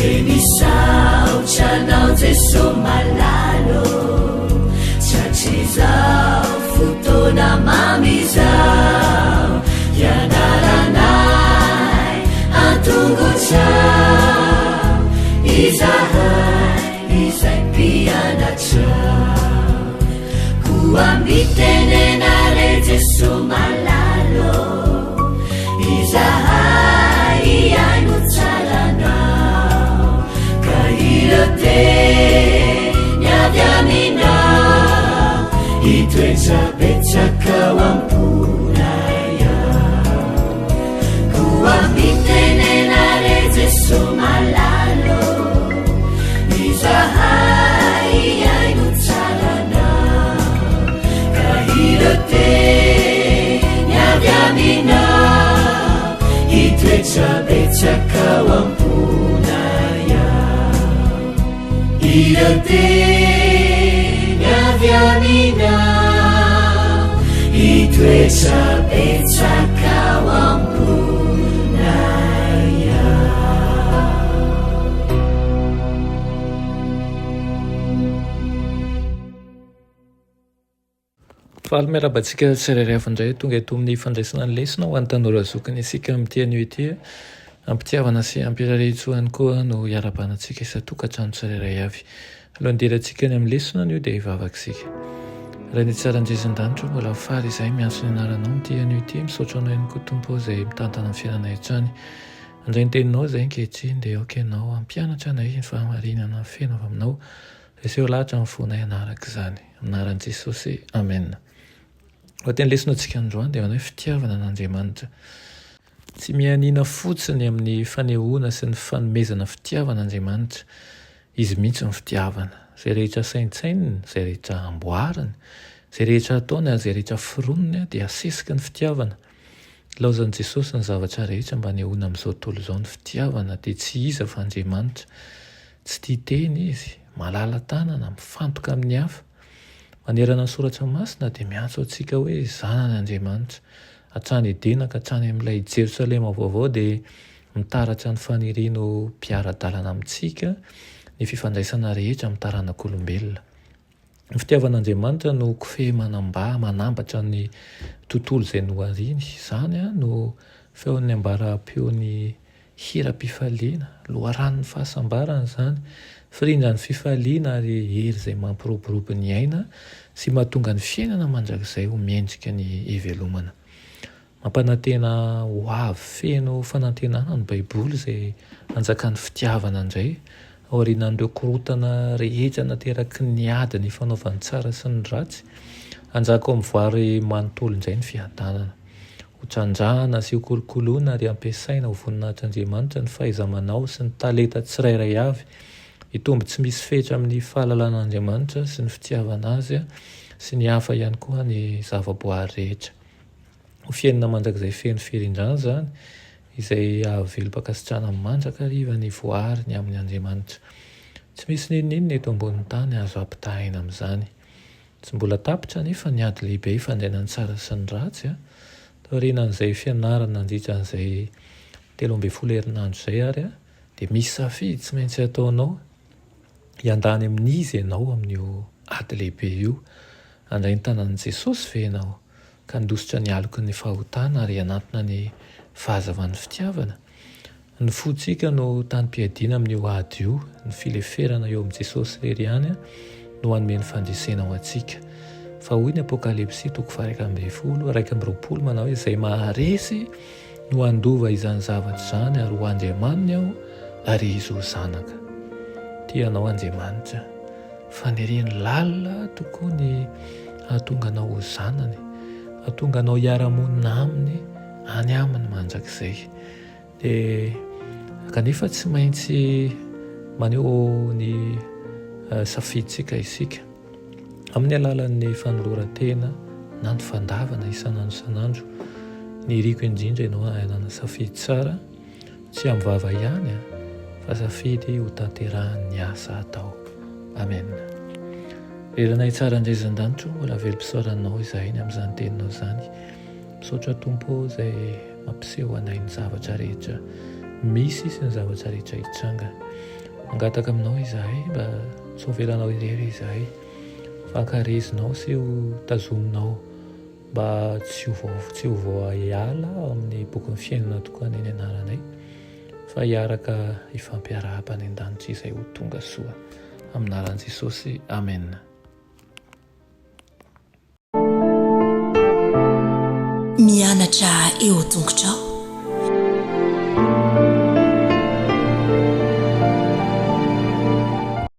Dia misaotra anao Jeso malala ô Satria izao fotoana mamy izao Hianaranay an-tongotrao Izahay izay mpianatrao Koa mitenena re Jeso malala ô Izahay hihaino tsara anao Ka ireo teny avy aminao Hitoetra betsaka ao am-ponay ao Koa mitenena re Jeso malala ô Izahay hihaino tsara anao Ka ireo teny avy aminao Hitoetra betsaka ao am-ponay ao Ireo teny avy aminao Hitoetra betsaka ao am-ponay ao. Faly miarahaba antsika tsirairay avy indray tonga eto amin'ny fandraisana ny lesona ho an'ny tanora zokiny isika amin'ity anio ity. Am-pitiavana sy am-pirariantsoa ihany koa no hiarahabana antsika isan-tokantrano tsirairay avy. Alohan'ny hidirantsika any amin'ny lesona anio dia hivavaka isika. Ray ny tsara Andriazindanitra, mbola faly izahay miantso ny anaranao amin'ity anio ity. Misaotra anao ihany koa Tompo izay mitantana ny fiainanay hatrany. Handray ny teninao izahay ankehitriny dia aoka ianao hampianatra anay ny fahamarinana feno avy aminao. Reseho lahatra ny fonay hanaraka izany. Anaran'i Jesosy, Amen. Lohateny lesona antsika androany dia manao hoe fitiavana an'Andriamanitra. Tsy mianiana fotsiny amin'ny fanehoana sy ny fanomezana fitiavana Andriamanitra. Izy mihitsy no fitiavana. Izay rehetra saintsaininy, izay rehetra amboariny, izay rehetra ataony ary izay rehetra foroniny dia asesiky ny fitiavana. Ilaozan'i Jesosy ny zavatra rehetra mba hanehoana amin'izao tontolo izao ny fitiavana dia tsy iza fa Andriamanitra. Tsy tia tena izy, malala-tanana, mifantoka amin'ny hafa. Manerana ny Soratra Masina dia miantso antsika hoe zanany Andriamanitra. Hatrany Edena ka hatrany amin'ilay Jerosalema vaovao dia mitaratra ny faniriany ho mpiara-dalana amintsika ny fifandraisana rehetra amin'ny taranak'olombelona. Ny fitiavan'Andriamanitra no kofehy manamba, manambatra ny tontolo izay nohariany. Izany no feon'ny ambaram-peon'ny hiram-pifaliana, loharanon'ny fahasambarana izany, firindran'ny fifaliana ary hery izay mampiroborobo ny aina sy mahatonga ny fiainana mandrakizay ho mendrika ny hivelomana. Mampanantena ho avy feno fanantenana ny Baiboly izay hanjakan'ny fitiavana indray, aorianan'ireo korontana rehetra nateraky ny ady nifanaovan'ny tsara sy ny ratsy. Hanjaka ao amin'ny voary manontolo indray ny fiadanana. Hotrandrahana sy hokolokoloina ary hampiasaina ho voninahitr'Andriamanitra ny fahaiza-manao sy ny talenta tsirairay avy. Hitombo tsy misy fetra amin'ny fahalalana an'Andriamanitra sy ny fitiavana Azy sy ny hafa ihany koa ny zavaboary rehetra. Ho fiainana mandrakizay feno firindrana izany, izay hahavelom-pankasitrahana mandrakariva ny voary ny amin' Andriamanitra. Tsy misy n'inon'inona eto ambonin'ny tany azo ampitahaina amin'izany. Tsy mbola tapitra anefa ny ady lehibe ifandraina ny tsara sy ny ratsy. Taorianan'izay fianarana nandritra an'izay 13 herinandro izay ary dia misy safidy tsy maintsy ataonao. Hiandany amin'iza ianao amin'io ady lehibe io? Handray ny tanan'i Jesosy ve ianao, ka handositra ny aloky ny fahotana ary hanantona ny fahazavan'ny fitiavana? Ny fontsika no tanim-piadiana amin'io ady io. Ny fileferana eo amin'i Jesosy irery ihany no hanome ny fandresena ho antsika. Fa hoy ny Apokalypsy toko faha-11, 21 manao hoe, Izay maharesy no handova izany zavatra izany ary ho Andriamaniny aho ary izy ho zanaka. Tia anao Andriamanitra. Faniriany lalina tokoa ny hahatonga anao ho zanany, hahatonga anao hiara-monina aminy any aminy mandrakizay. Dia kanefa tsy maintsy maneho ny eh, safidintsika isika. Amin'ny alalan'ny fanoloran-tena na ny fandavana isan'andro isan'andro, ny iriko indrindra ianao hanana safidy tsara, tsy amin'ny vava ihany fa safidy ho tanterahan'ny asa atao. Amen. Ry Ranay tsara indray zan-danitra o, mbola velom-pisaoranao izahay ny amin'izany teninao izany. Misaotra Tompo o izay mampiseho anay ny zavatra rehetra. misy sy ny zavatra rehetra hitranga. Mangataka aminao izahay mba tsy ho avelanao irery izahay fa ankaherezinao sy ho tazominao mba tsy ho tsy ho voahiala ao amin'ny bokin'ny fiainana tokoa anie ny anaranay fa hiaraka hifampiarahaba any an-danitra izay ho tonga soa. Amin'ny anaran'i Jesosy, Amen. Mianatra eo tongotrao.